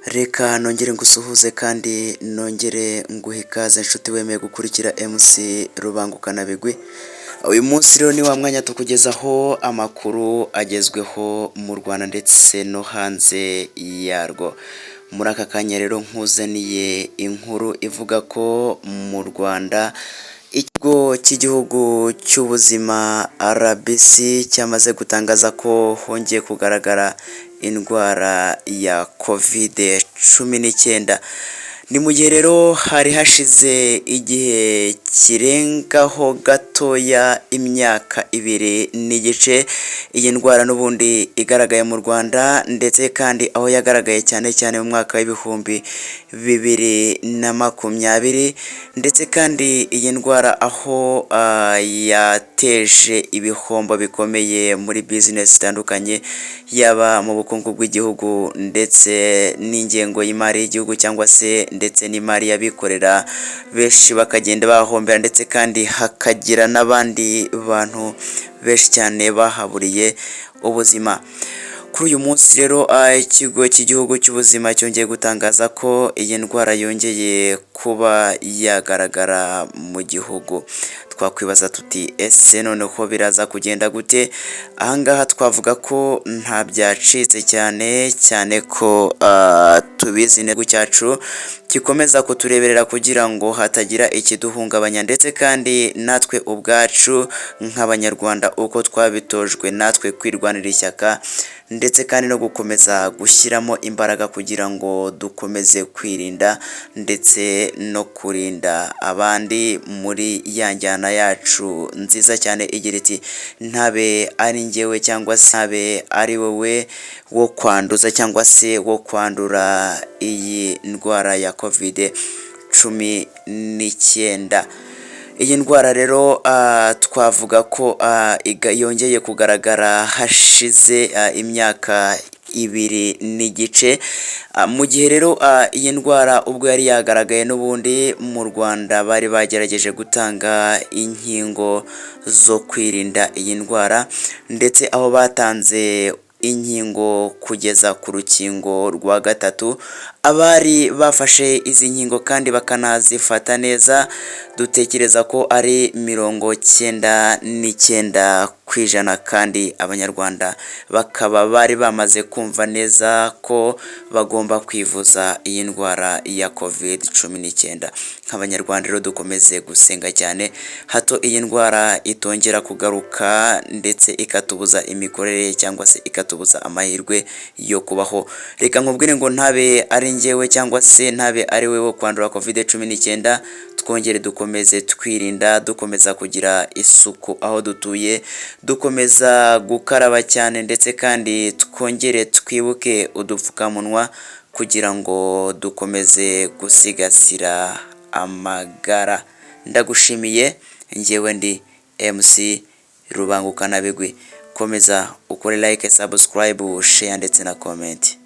Reka nongere ngusuhuze kandi nongere nguhe ikaze, nshuti wemeye gukurikira MC Rubangukanabigwi. Uyu munsi rero ni wa mwanya tukugezaho amakuru agezweho mu Rwanda ndetse no hanze yarwo. Muri aka kanya rero nkuzaniye inkuru ivuga ko mu Rwanda Ikigo cy'Igihugu cy'Ubuzima RBC cyamaze gutangaza ko hongeye kugaragara indwara ya Covid-19. Ni mu gihe rero hari hashize igihe kirengaho gatoya imyaka 2 n'igice iyi ndwara n'ubundi igaragaye mu Rwanda, ndetse kandi aho yagaragaye cyane cyane mu mwaka wa 2020, ndetse kandi iyi ndwara aho yateje ibihombo bikomeye muri bizinesi zitandukanye, yaba mu bukungu bw'igihugu ndetse n'ingengo y'imari y'igihugu cyangwa se ndetse n'imari y'abikorera, benshi bakagenda bahombera, ndetse kandi hakagira n'abandi bantu benshi cyane bahaburiye ubuzima. Kuri uyu munsi rero Ikigo cy'Igihugu cy'Ubuzima cyongeye gutangaza ko iyi ndwara yongeye kuba yagaragara mu gihugu. Twakwibaza tuti: "Ese noneho biraza kugenda gute?" Ahangaha twavuga ko nta byacitse, cyane cyane ko tubizi neza cyacu gikomeza kutureberera kugira ngo hatagira ikiduhungabanya, ndetse kandi natwe ubwacu nk'Abanyarwanda uko twabitojwe natwe kwirwanira ishyaka, ndetse kandi no gukomeza gushyiramo imbaraga kugira ngo dukomeze kwirinda ndetse no kurinda abandi muri ya njyana yacu nziza cyane igira iti: "Ntabe ari njyewe cyangwa se ntabe ari wowe wo kwanduza cyangwa se wo kwandura iyi ndwara ya Covid-19." Iyi ndwara rero twavuga ko yongeye kugaragara hashize imyaka 2 n'igice. Mu gihe rero iyi ndwara ubwo yari yagaragaye n'ubundi mu Rwanda, bari bagerageje gutanga inkingo zo kwirinda iyi ndwara, ndetse aho batanze inkingo kugeza ku rukingo rwa gatatu. Abari bafashe izi nkingo kandi bakanazifata neza, dutekereza ko ari 99%, kandi Abanyarwanda bakaba bari bamaze kumva neza ko bagomba kwivuza iyi ndwara ya Covid-19. Nk'Abanyarwanda rero dukomeze gusenga cyane, hato iyi ndwara itongera kugaruka ndetse ikatubuza imikorere cyangwa se ikatubuza amahirwe yo kubaho. Reka nkubwire ngo ntabe ari njyewe cyangwa se ntabe ari wowe wo kwandura Covid-19. Twongere dukomeze twirinda, dukomeza kugira isuku aho dutuye, dukomeza gukaraba cyane, ndetse kandi twongere twibuke udupfukamunwa kugira ngo dukomeze gusigasira amagara. Ndagushimiye, njyewe ndi MC Rubangukanabigwi. Komeza ukore like, subscribe, share ndetse na comment.